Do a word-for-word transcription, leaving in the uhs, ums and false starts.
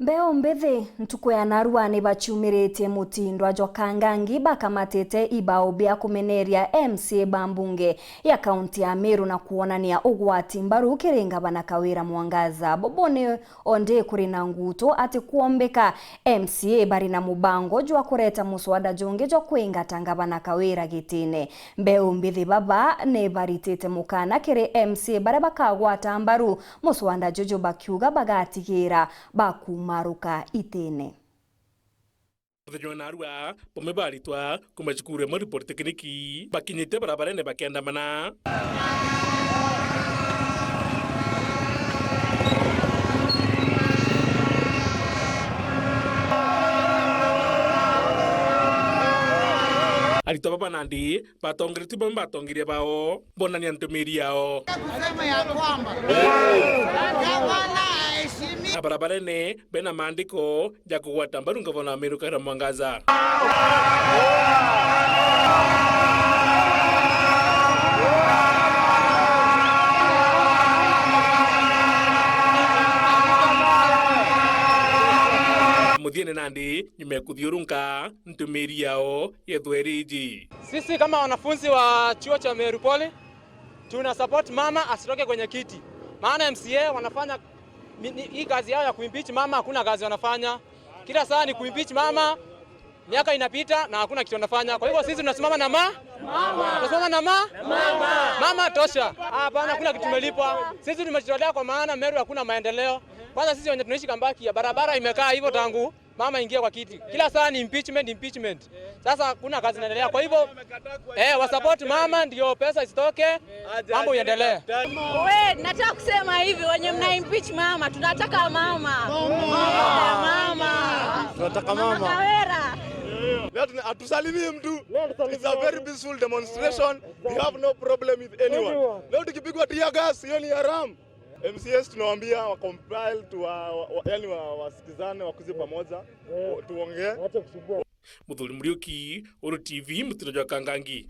Mbeu mbithi ntuku ya narua ni baciumiritie mutindwa jwa Kangangi bakamatite ibao bia kumeneria M C A ba mbunge ya kaunti ya Meru na kwonania ugwati mbaru kiri ngavana Kawira Mwangaza. Bobo ni ondi kuri na nguto ati kwombika M C A bari na mubango jwa kureta muswada jungi jwa kwingata ngavana Kawira gitine. Mbeu mbithi baba ni baritite mukana kiri M C A baria bakagwata mbaru muswada juju bakiuga bagatigira bakumaruka itine. Muthenya wa narua, bamwe baritwa kuma cukuru ya Mori Polytechnic bakinyite barabarene bakiandamana. Aritwa baba nandi batongeretue bamwe batongeria bao bonania ntumiri yao. Kusema ya kwamba gavana aheshimiwe. Na barabarene bena maandiko ja kugwata mbaru ngavana wa Meru Kawira Mwangaza. Muthiene nandi nyuma ya kuthiurunka ntumiri yao yethwe iri iji. Sisi kama wanafunzi wa chuo cha Meru Poly, tuna support mama asitoke kwenye kiti. Maana M C A wanafanya mi-, ni-, hii kazi yao ya kuimpeach mama, hakuna kazi wanafanya. Kila saa ni kuimpeach mama, miaka inapita na hakuna kitu wanafanya. Kwa hivyo sisi tunasimama na ma-, mama. Tunasimama na ma-, mama. Mama tosha. Hapana, hakuna kitu tumelipwa. Sisi tumejitolea kwa maana Meru hakuna maendeleo. Kwanza sisi wenye tunaishi Kambaki, ya barabara imekaa hivyo tangu mama ingia kwa kiti. Kila saa ni impeachment, impeachment. Sasa hakuna kazi inaendelea. Kwa hivyo, eh, wa support mama ndio pesa isitoke, mambo iendelee. We, nataka kusema hivi, wenye mna impeach mama, tunataka mama. Mama. Tunataka mama. Mama Kawira. Leo tuna-, hatusalimii mtu. It's a very peaceful demonstration. We have no problem with anyone. Leo tukipigwa tear gas, hiyo ni haram. M C As tunawaambia wa compile tu wa, wa, wa, yani wa, wasikizane, wakuje pamoja, wa-, tuongee. Muthuri Muriuki, Uru T V, mutino jwa Kangangi.